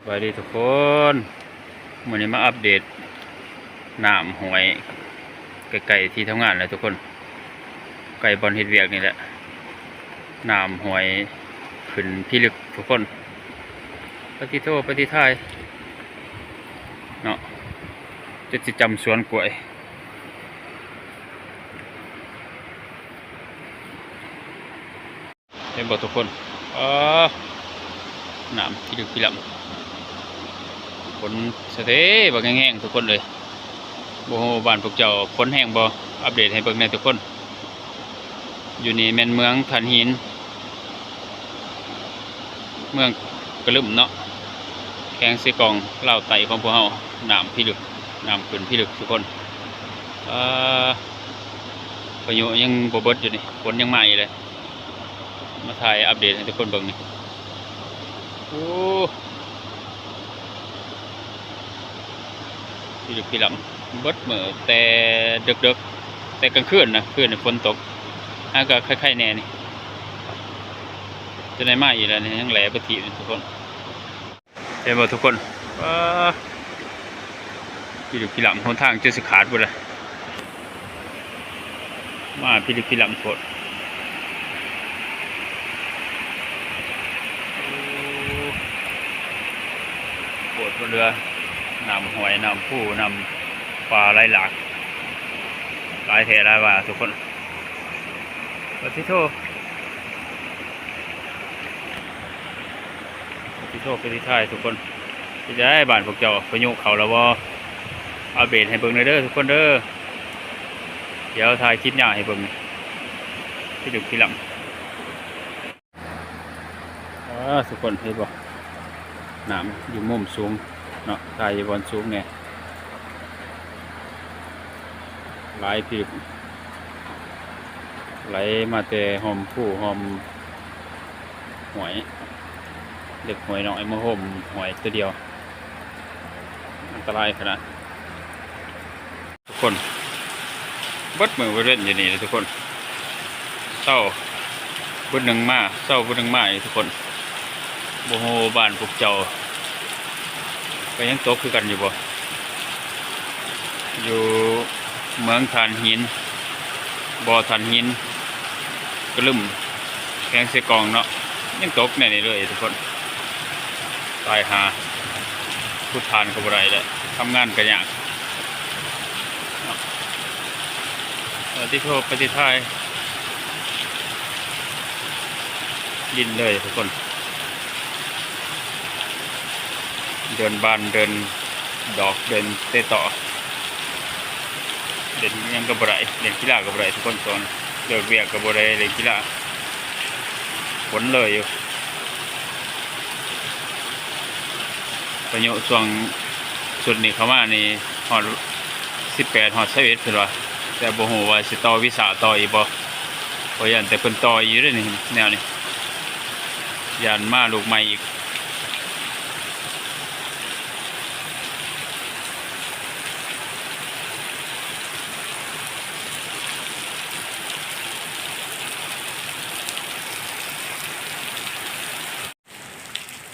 ສະບາຍດີທຸກຄົນ, ມື້ນີ້ມາອັບເດດນ້ຳຫ້ວຍໃກ້ໆທີ່ທຳງານແຫຼະທຸກຄົນ, ໃກ້ບ່ອນເຮັດວຽກນີ້ແຫຼະ. ນ້ຳຫ້ວຍຂຶ້ນພິລຶກທຸກຄົນ. ປະຕິໂທ ປະຕິທ້າຍເນາະ, ຈົນຊິຈຳສວນກ້ວຍ. ເຫັນບໍ່ທຸກຄົນ? ເອີ ນ້ຳພິລຶກພິລ່ຳ, ຝົນສະເທບັກແຮງໆ ທຸກຄົນເອີຍ. ບໍ່ຮູ້ບ້ານພວກເຈົ້າຝົນແຮງບໍ່? ອັບເດດໃຫ້ເບິ່ງແດ່ທຸກຄົນ. ຢູ່ນີ້ແມ່ນເມືອງຖ່ານຫີນ ເມືອງກະລຶມເນາະ, ແຂວງເຊກອງ ລາວໃຕ້ຂອງພວກເຮົາ. ນ້ຳພິລຶກ, ນ້ຳຂຶ້ນພິລຶກທຸກຄົນ. ເອີ ພາຍຸຍັງບໍ່ເບິດຢູ່ນີ້, ຝົນຍັງມາອີກເລີຍ. ມາຖ່າຍອັບເດດໃຫ້ທຸກຄົນເບິ່ງນີ້. ໂອ້ ພິລຶກພິລ່ຳເບິດມື້ ແຕ່ເດິກໆ ແຕ່ກາງຄືນນະ, ຄືນນີ້ຝົນຕົກ ຫາກະໄຄໆແດ່ນີ້. ຈະໄດ້ມາອີກແລ້ວນີ້, ຍັງແຫຼປະທີບຢູ່ທຸກຄົນ. ເຫັນບໍ່ທຸກຄົນ? ວ້າ ພິລຶກພິລ່ຳ, ຫົນທາງຈົນຊິຂາດພຸ້ນລະ. ມາພິລຶກພິລ່ຳໂພດ. ໂອ້ ໂພດບໍ່ເຫຼືອ, ນ້ຳຫ້ວຍ ນ້ຳພູ ນ້ຳປ່າໄຫຼຫຼາກ ຫຼາຍແທ້ຫຼາຍວ່າທຸກຄົນ. ປະຕິໂທ ປະຕິໂທ ປະຕິທ້າຍທຸກຄົນ. ເປັນຈັ່ງໃດບ້ານພວກເຈົ້າ, ພາຍຸເຂົ້າແລ້ວບໍ່? ອັບເດດໃຫ້ເບິ່ງແດ່ເດີທຸກຄົນເດີ. ດຽວຖ່າຍຄລິບຍາວໃຫ້ເບິ່ງ ພິລຶກພິລ່ຳ. ເອີ ທຸກຄົນເຫັນບໍ່? ນ້ຳຢູ່ມຸມສູງເນາະ, ຖ່າຍຢູ່ບ່ອນສູງແດ່. ຫຼາຍພິລຶກ ໄຫຼມາແຕ່ຮ່ອມພູ ຮ່ອມຫ້ວຍເລັກຫ້ວຍນ້ອຍ ມາໂຮມຫ້ວຍຕົວດຽວ. ອັນຕະລາຍຂະໜາດ. ທຸກຄົນ ເບິດມື້ເບິດເວັນຢູ່ນີ້ເດ້ທຸກຄົນ, ເຊົ້າບຶດໜຶ່ງມາ ເຊົ້າບຶດໜຶ່ງມາຢູ່ທຸກຄົນ. ບໍ່ຮູ້ວ່າບ້ານພວກເຈົ້າກໍຍັງຕົກຄືກັນຢູ່ບໍ່? ຢູ່ເມືອງຖ່ານຫີນ ບໍ່ຖ່ານຫີນ ກະລຶມ ແຂວງເຊກອງເນາະ, ຍັງຕົກແນວນີ້ເລີຍທຸກຄົນ. ຕາຍຫ່າ ຂຸດຖ່ານກໍບໍ່ໄດ້ແລ້ວ, ທຳງານກໍຍາກເນາະ. ເອີ ຕິໂທ ປະຕິທ້າຍ ຫຼິ້ນເລີຍທຸກຄົນ. ເດີ່ນບານ ເດີ່ນດອກ ເດີ່ນເຕະຕໍ້ ເຫຼັ້ນຫຍັງກໍບໍ່ໄດ້, ເຫຼັ້ນກິລາກໍບໍ່ໄດ້ທຸກຄົນ. ຊ່ວງນີ້ເລີກວຽກກໍບໍ່ໄດ້ເຫຼັ້ນກິລາ, ຝົນເລີຍຢູ່. ພາຍຸຊ່ວງຊຸດນີ້ເຂົ້າມານີ້ ຮອດສິບແປດ ຮອດຊາວເອັດເພິ່ນວ່າ, ແຕ່ບໍ່ຮູ້ວ່າຊິຕໍ່ວິຊາຕໍ່ອີກບໍ່, ຂ້ອຍຢ້ານແຕ່ເພິ່ນຕໍ່ຢູ່ເດ້ນີ້ ແນວນີ້, ຢ້ານມາລູກໃໝ່ອີກ.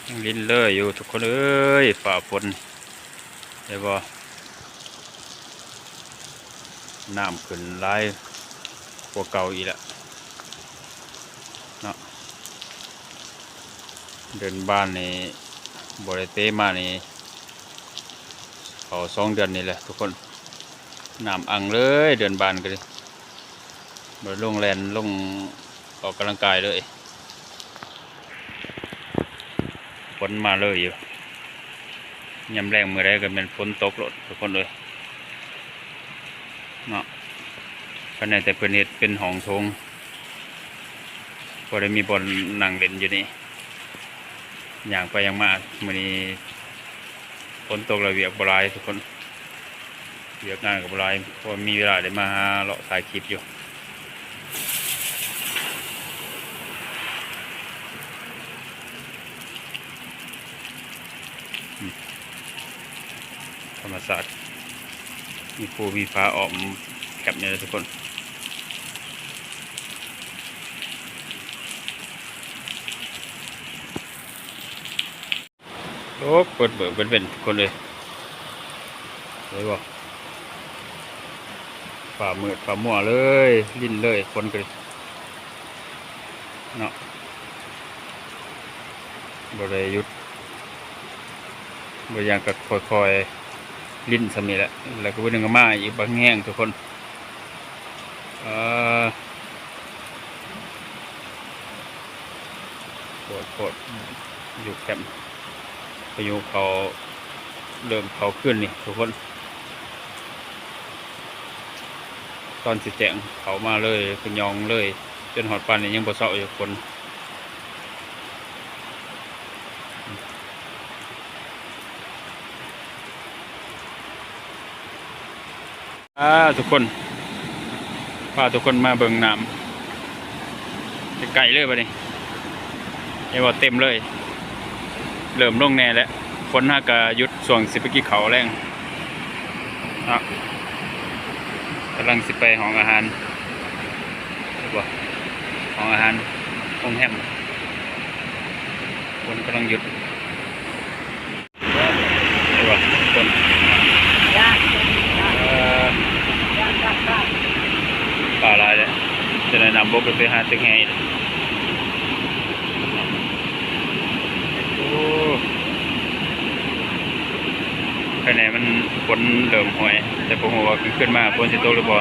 ຍັງຫຼິ້ນເລີຍຢູ່ທຸກຄົນເອີຍ, ຟ້າຝົນ ເຫັນບໍ່? ນ້ຳຂຶ້ນຫຼາຍກວ່າເກົ່າອີກແລ້ວເນາະ. ເດີ່ນບານນີ້ບໍ່ໄດ້ເຕະມານີ້ ເຂົ້າສອງເດືອນນີ້ແຫຼະທຸກຄົນ, ນ້ຳອັ່ງເລີຍ. ເດີ່ນບານກໍດີ ບໍ່ໄດ້ລົງແລ່ນ ລົງອອກກຳລັງກາຍເລີຍ. ຝົນມາເລີຍຢູ່, ຍາມແລງມື້ໃດກໍແມ່ນຝົນຕົກໂລດທຸກຄົນເອີຍເນາະ. ພາຍໃນແຕ່ເພິ່ນເຮັດເປັນຫ້ອງໂຖງ ພໍໄດ້ມີບ່ອນນັ່ງເຫຼັ້ນຢູ່ນີ້, ຍ່າງໄປຍ່າງມາ. ມື້ນີ້ຝົນຕົກແລ້ວວຽກບໍ່ຫຼາຍທຸກຄົນ, ວຽກງານກໍບໍ່ຫຼາຍ, ພໍມີເວລາໄດ້ມາຫາເລາະຖ່າຍຄລິບຢູ່. ອືມ ທຳມະຊາດ ມີພູມີຜາອ້ອມແຄບນີ້ແຫຼະທຸກຄົນ. ເ ໂອ້ ເປີດເບີເປີດເວັນທຸກຄົນເອີຍ ເຫັນບໍ່? ຟ້າມືດຟ້າມົວເລີຍ ລິນເລີຍ ຝົນກໍເນາະ ບໍ່ໄດ້ຢຸດ ບໍ່ຫຍັງກໍຄ່ອຍໆລິນສ່ຳນີ້ແຫຼະ ແລ້ວກໍມື້ໜຶ່ງກໍມາອີກບາງແຮງທຸກຄົນ. ເອີ ໂພດໆ ຢູ່ແຄມ ພາຍຸເຂົ້າ ເລີ່ມເຂົ້າຄືນນີ້ທຸກຄົນ ຕອນຊິແຈ້ງເຂົ້າມາເລີຍ ກໍຍ່ອງເລີຍ ຈົນຮອດປານນີ້ຍັງບໍ່ເຊົາຢູ່ ຝົນ. ອ່າ ທຸກຄົນ ພາທຸກຄົນມາເບິ່ງນ້ຳໃກ້ໆເລີຍບັດນີ້ ເຫັນບໍ່? ເຕັມເລີຍ ເລີ່ມລົງແດ່ແລ້ວ ຝົນຫາກະຢຸດ ຊ່ວງຊິໄປກິນເຂົ້າແລງເນາະ ກຳລັງຊິໄປຫ້ອງອາຫານ ເຫັນບໍ່? ຫ້ອງອາຫານ ໂຮງແຮມ ຝົນກຳລັງຢຸດ. ເຫັນບໍ່ທຸກຄົນ? ເອີ ປາຫຼາຍແລ້ວ ຈະໄດ້ນ້ຳບົກໄປຫາຕຶກແຮ່ອີກ. ໂອ້ ພາຍໃນມັນຝົນເລີ່ມຫ້ອຍ ແຕ່ບໍ່ຮູ້ວ່າຄືນມາຝົນຊິຕົກຫຼືບໍ່.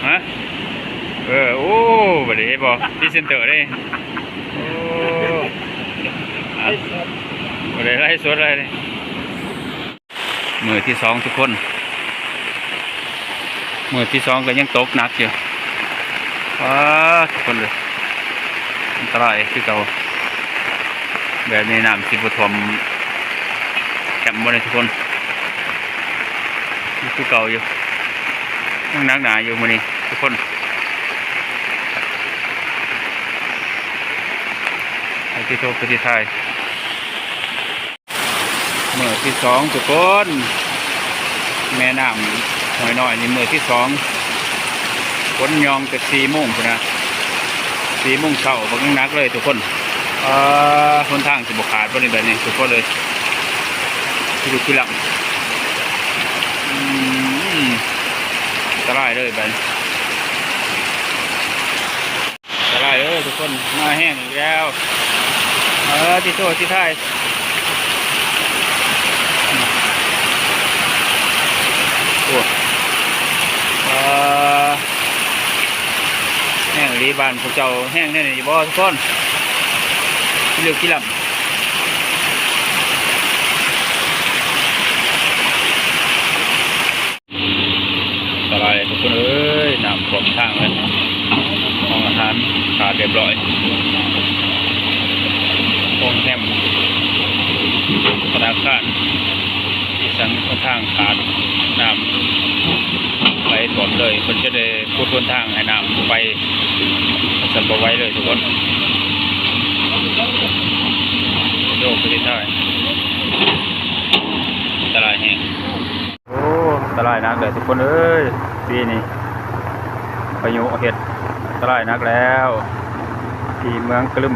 ຮະ? ເອີ ໂອ້ ບັດນີ້ເຫັນບໍ່? ພຣີເຊັນເຕີເດ້. ໂອ້ ອ່ະ ບໍ່ໄດ້ໄລຟ໌ສົດເລີຍ ມື້ທີສອງທຸກຄົນ ມື້ທີສອງກໍຍັງຕົກໜັກຢູ່. ປາດ ທຸກຄົນເອີຍ ອັນຕະລາຍຄືເກົ່າ. ແບບນີ້ນ້ຳຊິບໍ່ຖ້ວມແຄມບໍ່ນີ້ທຸກຄົນ? ຄືເກົ່າຢູ່ ຍັງໜັກໜາຢູ່ມື້ນີ້ທຸກຄົນ. ໄປທີ່ໂທດໄປທີ່ຖ່າຍ ມື້ທີສອງທຸກຄົນ ແມ່ນ້ຳຫ້ວຍນ້ອຍນີ້ ມື້ທີສອງ ຝົນຍ່ອງແຕ່ສີ່ໂມງພຸ້ນນະ ສີ່ໂມງເຊົ້າ ບັກໜັກເລີຍທຸກຄົນ. ເອີ ຫົນທາງຊິບໍ່ຂາດບໍ່ນີ້ ແບບນີ້ທຸກຄົນເອີຍ ພິລຶກພິລັງ ອືມ ອັນຕະລາຍເລີຍບັດນີ້. ອັນຕະລາຍເດີທຸກຄົນ ມາແຮງອີກແລ້ວ. ເອີ ຕິໂຕ ຕິໄທ ໂອ້ ເອີ ແຮງອີ່ຫຼີ ບ້ານພວກເຈົ້າແຮງແນວນີ້ຢູ່ບໍ່ທຸກຄົນ? ພິລຶກພິລັງ. ອັນຕະລາຍທຸກຄົນເອີຍ ນ້ຳຖ້ວມທາງເລີຍ ຫ້ອງອາຫານຂາດຮຽບຮ້ອຍ ໂຮງແຮມ ທະນາຄານ ອີ່ສັງຫົນທາງຂາດ ນ້ຳໄຫຼຖ້ວມເລີຍ ເພິ່ນຈະໄດ້ ຂຸດຫົນທາງໃຫ້ນ້ຳໄປ ຊັ້ນບໍ່ໄຫວເລີຍທຸກຄົນ. ໂອ້ ຄືຊິຖ່າຍ ອັນຕະລາຍແຮງ ໂອ້ ອັນຕະລາຍໜັກເລີຍທຸກຄົນເອີຍ ປີນີ້ພາຍຸເຮັດອັນຕະລາຍໜັກແລ້ວ ທີ່ເມືອງກະລຶມ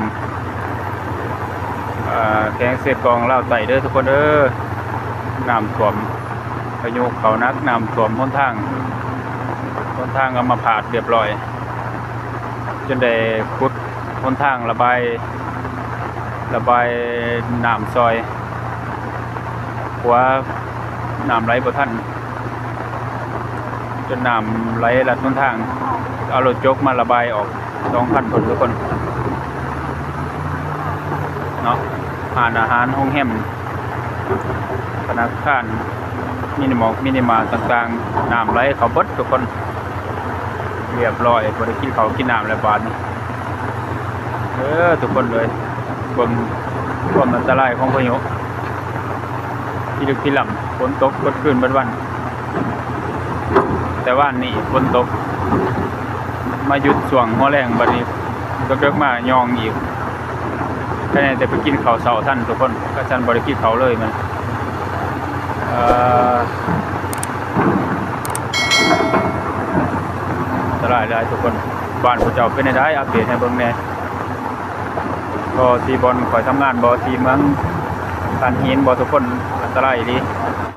ເອີ ແຂວງເຊກອງ ລາວໃຕ້ເດີທຸກຄົນເດີ ນ້ຳຖ້ວມ ພາຍຸເຂົ້າໜັກ ນ້ຳຖ້ວມຫົນທາງ ຫົນທາງອຳມະພາດຮຽບຮ້ອຍ ຈົນໄດ້ຂຸດຫົນທາງລະບາຍ ລະບາຍນ້ຳຊ່ອຍ ເພາະວ່ານ້ຳໄຫຼບໍ່ທັນ ຈົນນ້ຳໄຫຼລັດຫົນທາງ ເອົາລົດຈົກມາລະບາຍອອກ ສອງຄັນພຸ້ນທຸກຄົນເນາະ ຮ້ານອາຫານ ໂຮງແຮມ ທະນາຄານ ມິນິມອລ ມິນິມາດຕ່າງໆ ນ້ຳໄຫຼເຂົ້າເບິດທຸກຄົນ ຮຽບຮ້ອຍ ບໍ່ໄດ້ກິນເຂົ້າກິນນ້ຳແລ້ວບາດນີ້. ເອີ ທຸກຄົນເອີຍ ເບິ່ງຄວາມອັນຕະລາຍຂອງພາຍຸ ພິລຶກພິລັງ ຝົນຕົກເບິດຄືນເບິດວັນ ແຕ່ວານນີ້ຝົນຕົກ ມາຢຸດຊ່ວງຫົວແລງ ບາດນີ້ເດິກໆມາຍ່ອງອີກ ຄະແນນແຕ່ໄປກິນເຂົ້າເຊົ້າທັນທຸກຄົນ ຄັນຊັ້ນບໍ່ໄດ້ກິນເຂົ້າເລີຍມັນ ເອີ ອັນຕະລາຍຫຼາຍທຸກຄົນ. ບ້ານພວກເຈົ້າເປັນແນວໃດ ອັບເດດໃຫ້ເບິ່ງແດ່. ບໍ່ ທີ່ບ່ອນຂ້ອຍທຳງານບໍ່ ທີ່ເມືອງຖ່ານຫີນບໍ່ທຸກຄົນ ອັນຕະລາຍອີ່ຫຼີ.